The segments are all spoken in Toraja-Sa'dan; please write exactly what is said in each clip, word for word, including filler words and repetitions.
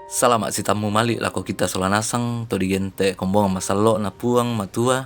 Salama' sitammu mali' lako kita sola nasang to digente' kombongan masallo'na Puang Matua.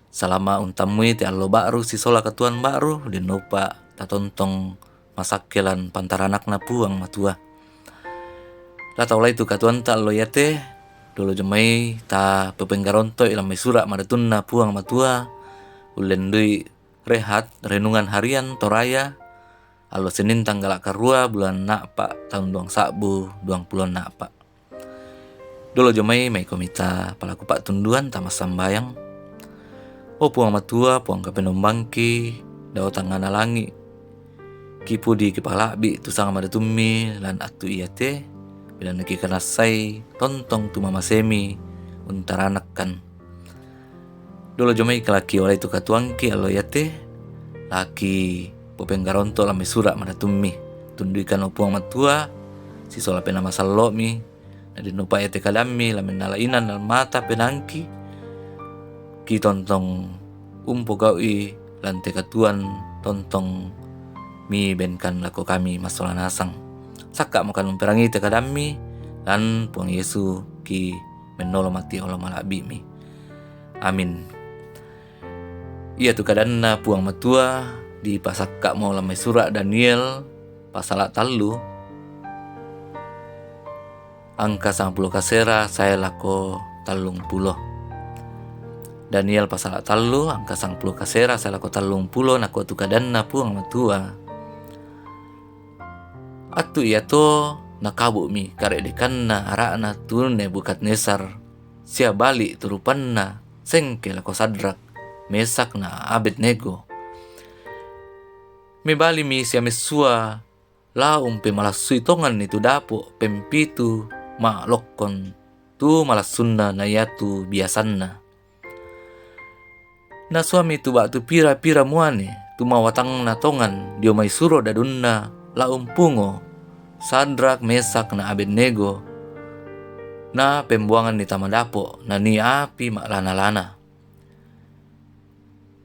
Salama' untammui te allo ba'ru sisola katuoan ba'ru, dennopa tatontong masakke lan pantaranakna Puang Matua. La taolai tu katuoanta allo iate, dolo jomai tapepenggaronto'i lan mai sura' madatunna Puang Matua, ullendui rehat renungan harian Toraya, allo Senin tanggala' karua bulan Na'pa' taun duang sa'bu duang pulo Na'pa'. Dolo jomai maikomi ta palaku pa'tunduan ta massambayang. O Puang Matua, Puang Kapenombangki, dao tangngana langi', kipudi kipala'bi' tu sanga madatummi lan attu iate, belanna kikanassai tontong tu mamasemi untaranakkan. Dolo jomai kalaki olai tu katuoangki allo iate, laki popenggaronto' lan mai sura' madatummi. Tunduikan o Puang Matua, sisola Penaa Masallo'mi, na dennopa iate kadammi la mennala inan lan mata penaangki, kitontong umpogau'i lan te katuoan tontong mibenkan lako kami massola nasang. Sakka'mokan umperangii te kadammi, lan Puang Yesu ki mennolong mati olo mala'bi'mi. Amin. Iatu kadanna Puang Matua dipasakka'mo lan mai sura' Daniel pasala' tallu, angka sangpulo kasera sae lako tallung pulo. Daniel pasala' tallu, angka sangpulo kasera sae lako tallung pulo, nakua tu kadanna Puang Matua. Attu iato nakabu'mi kare'dekanna ara'na tu Nebukadnezar, sia bali' tu rupanna sengke lako Sadrak, Mesak na Abednego. Mebalimi sia messua la umpemalassui tonganni tu dapo' pempitu ma'lokkon tu malassunna na iatu biasanna. Nasuami tu ba'tu pira-pira muane tu mawatangna tongan dio mai suro dadunna la umpungo Sadrak, Mesak na Abednego, na pembuanganni tama dapo' nanii api ma'lana-lana.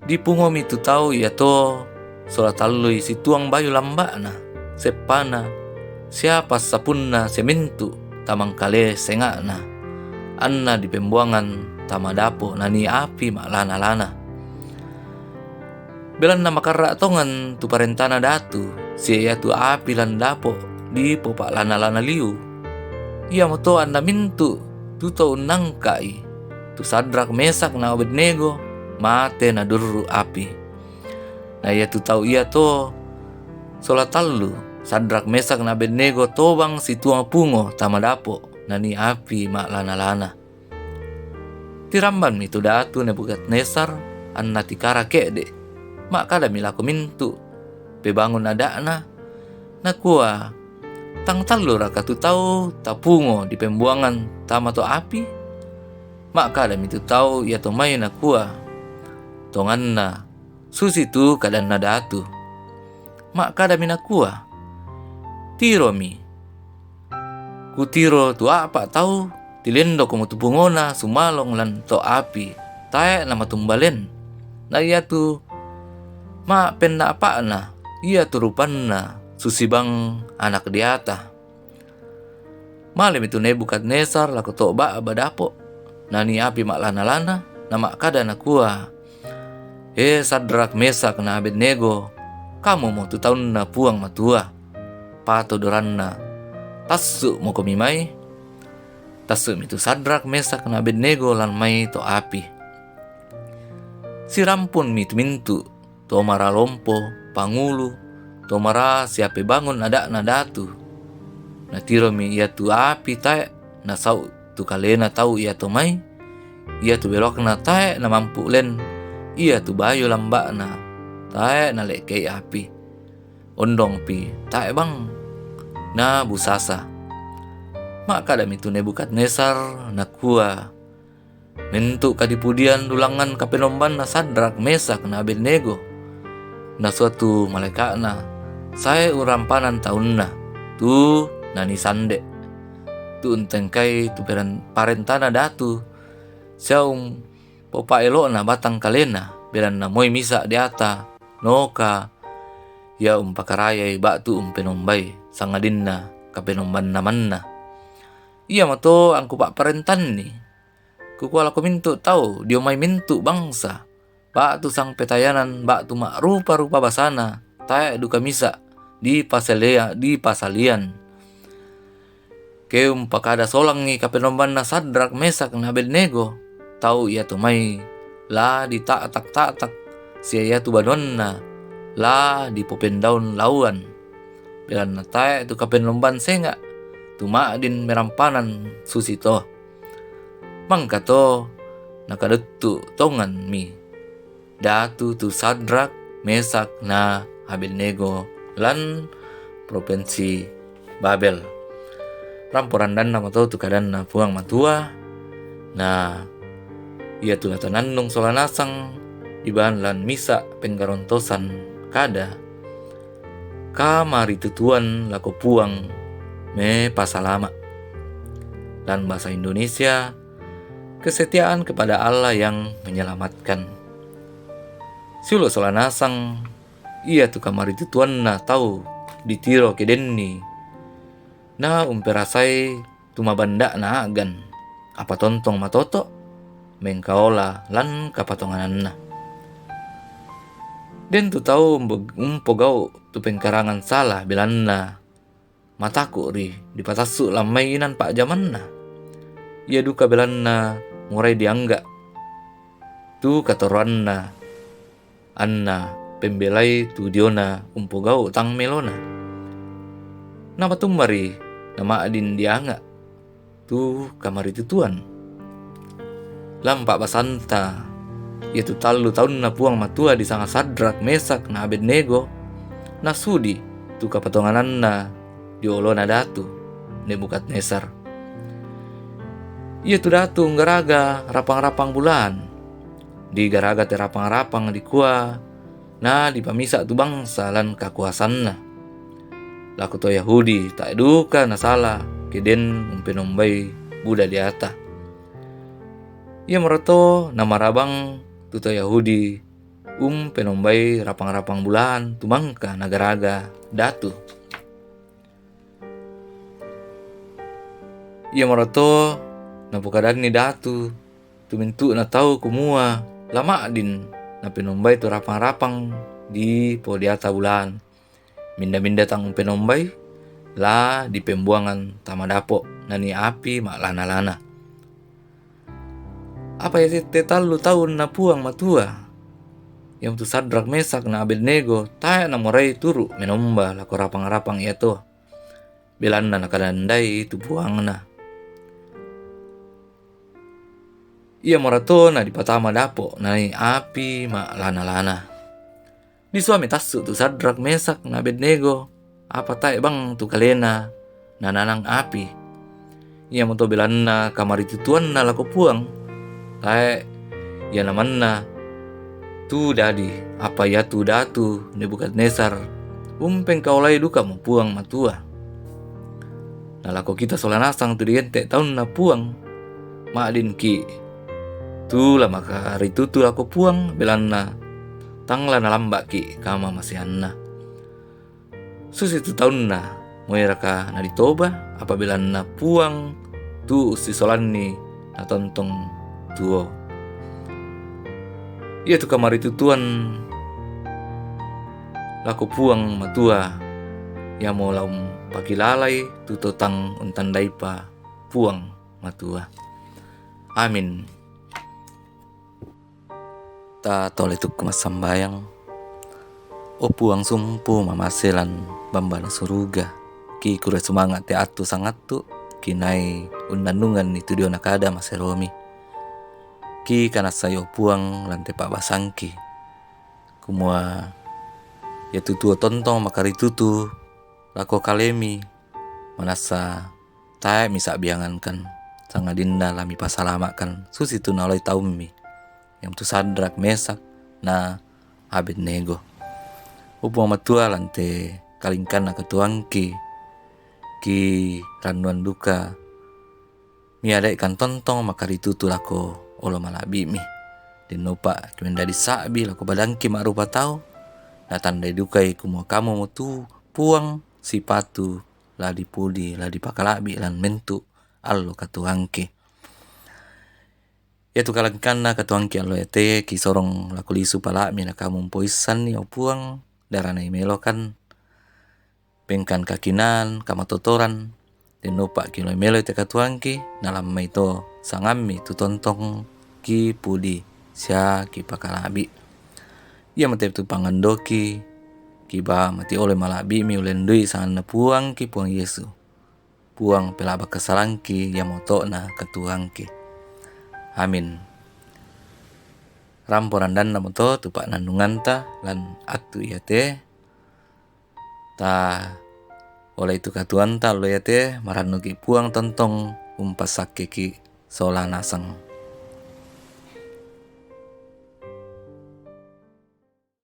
Dipungomi tu tau iato sola tallui situang bayu lamba'na, seppana, sia passapunna sia mintu' tamangkale senga'na, anna dipembuangan tama dapo' nanii api ma'lana-lana. Belanna makarra' tongan tu parentana datu, sia iatu api lan dapo' dipopa'lana-lana liu. Iamoto anna mintu' tu to unnangka'i tu Sadrak, Mesak na Abednego mate nadurru' api. Na iatu tau iato sola tallu, Sadrak, Mesak na Abednego tobang situang pungo tama dapo' nanii api ma'lana-lana. Tirambanmi tu datu Nebukadnezar anna tikara ke'de', ma'kadami lako mintu' pebangun ada'na, nakua, "Tang talluraka tu tau tapungo dipembuangan tama to api?" Ma'kadami tu tau iato mai nakua, "Tonganna, susitu kadanna datu." Ma'kadami nakua, "Tiromi, kutiro tu a'pa' tau, tilendoko motupungona sumalong lan to api, tae' namatumbalen. Na iatu ma'penna'pa'na, iatu rupanna susibang anak deata." Malemi tu Nebukadnezar lako to ba'ba dapo' nanii api ma'lana-lana, nama'kada nakua, "He Sadrak, Mesak na Abednego, kamumo tu taunna Puang Matua. Pato doranna, tassu'mokomi mai." Tassu'mi tu Sadrak, Mesak na Abednego lan mai to api. Sirampunmi tu mintu' to mara lompo, pangulu, to mara sia pebangun ada'na datu. Natiromi iatu api tae' nasau' tu kalena tau iato mai, iatu beloakna tae' namampu' len, iatu bayu lamba'na tae' nale'kei api. Ondongpi tae' bang nabusasa. Ma'kadami tu Nebukadnezar, nakua, "Mintu' kadipudian dulangngan kapenombanna Sadrak, Mesak na Abednego, nasua tu malaeka'na sae urampanan taunna, tu nanii sande', tu untengkai tu peren-, parentana datu, sia umpopa'elo'na batang kalena, belanna moi misa' deata noka ia umpakarayai ba'tu umpenombai, sangadinna kapenombanna manna." Iyamoto angku pa'parentanni. Kukua lako mintu' tau dio mai mintu' bangsa, ba'tu sangpetayanan, ba'tu ma'rupa-rupa basana, tae' duka misa' dipasalea-, dipasalian. Ke umpakada solangngi kapenombanna Sadrak, Mesak, na Abednego, tau iato mai la dita'tak-ta'tak, sia iatu banuanna la dipopendaun lauan. Belanna tae' tu kapenomban senga', tu ma'din merampanan susito. Mangkato nakaduttu' tonganmi datu tu Sadrak, Mesak, na Abednego lan provinsi Babel. Rampo randanna mato tu kadanna Puang Matua, na iatu la tanannung sola nasang iban lan misa' penggarontosan kada, kamaritutuan lako Puang mepasalama'. Lan bahasa Indonesia, kesetiaan kepada Allah yang menyelamatkan. Siulu' sola nasang iatu kamaritutuanna tau ditiro ke denni na umperasai tu mabanda'na a'gan, apa tontong matoto', mengkaola lan kapatongananna. Den tu tau umbo-, umpogau' tu pengkarangan sala, belanna mataku' ri dipatassu' lan mai inan pa'jamanna. Ia duka belanna morai diangga' tu katoroanna, anna pembelai tu diona umpogau' tang melona. Napatummari na ma'din dianga' tu kamaritutuan. Lan pa'basanta, iatu tallu taunna Puang Matua disanga Sadrak, Mesak, na Abednego, nasudi tu kapatongananna dio olona datu Nebukadnesar. Iatu datu nggaraga rapang-rapang bulaan. Digaraga te rapang-rapang dikua na dipamisa' tu bangsa lan kakuasanna. Lako to Yahudi tae' duka nasala ke den umpenombai buda deata. Iamora to namarabang tu to Yahudi umpenombai rapang-rapang bulaan tu mangka nagaraga datu. Iamora to napokadanni datu tu mintu'na tau kumua la ma'din napenombai tu rapang-rapang dipodeata bulaan. Minda-minda tang umpenombai, la dipembuangan tama dapo' nanii api ma'lana-lana. Apa iate tallu taunna Puang Matua, iamotu Sadrak, Mesak, na Abednego, tae' namorai turu' menomba lako rapang-rapang iato, belanna nakadandai tu puangna. Iamora to nadipatama dapo' nanii api ma'lana-lana. Disuami tassu' tu Sadrak, Mesak, na Abednego, apa tae' bang tu kalena nananang api. Iamoto belanna kamaritutuanna lako Puang, tae' ia namanna tu dadi, apa iatu datu Nebukadnesar umpengkaolai dukamo Puang Matua. Na lako kita sola nasang tu digente' taunna Puang, ma'dinki' tu la makaritutu lako Puang, belanna tang la nalamba'ki' kamamaseanna. Susitu taunna, moiraka naditoba, apa belanna Puang tu ussisolanni natontong tuo. Iatu kamaritutuan lako Puang Matua, iamo la umpakilalai tu to tang untandaipa Puang Matua. Amin. Ta tole tukku massambayang. O Puang sumpu mamase lan bambana suruga, ki kure sumanga' te attu sangattu, ki nai unnannunganni tu diona kada maseromi. Ki kanassai o Puang lan te pa'basangki, kumua iatu tuo tontong makaritutu lako kalemi, manassa tae' misa'biangankan, sangadinna la mipasalama'kan susitu naolai taummi, iamotu Sadrak, Mesak, na Abednego. O Puang Matua, lan te kalingkanna katuoangki, ki rannuang duka miada'kan tontong makaritutu lako olo mala'bi'mi. Dennopa ki mendadi sa'bi lako badangki ma'rupa tau, natandai dukai kumua kamumotu Puang sipatu la dipudi, la dipakala'bi lan mintu' allo katuoangki. Iatu kalangkanna katuoangki allo iate kisorong lako lisu pala'mi, na kamu mpoissanni, o Puang, darana i melokan, pengkan kakinaan, kamatotoran, den nupa'ki lao i melo te katuoangki, nalammai to sangammi tu tontongki pudi sia kipakala'bi. Iamo te tu pangandoki, kiba mati oloi mala'bimi ulendui sanganna Puangki, Puang Yesu. Puang, pela'ba kasalangki, iamo to'na katuoangki. Amin. Rampo randanna mo to tu pa'nannunganta lan attu iate. Ta olai tu katuoanta allo iate, marannuki Puang tontong umpassakkeki sola nasang.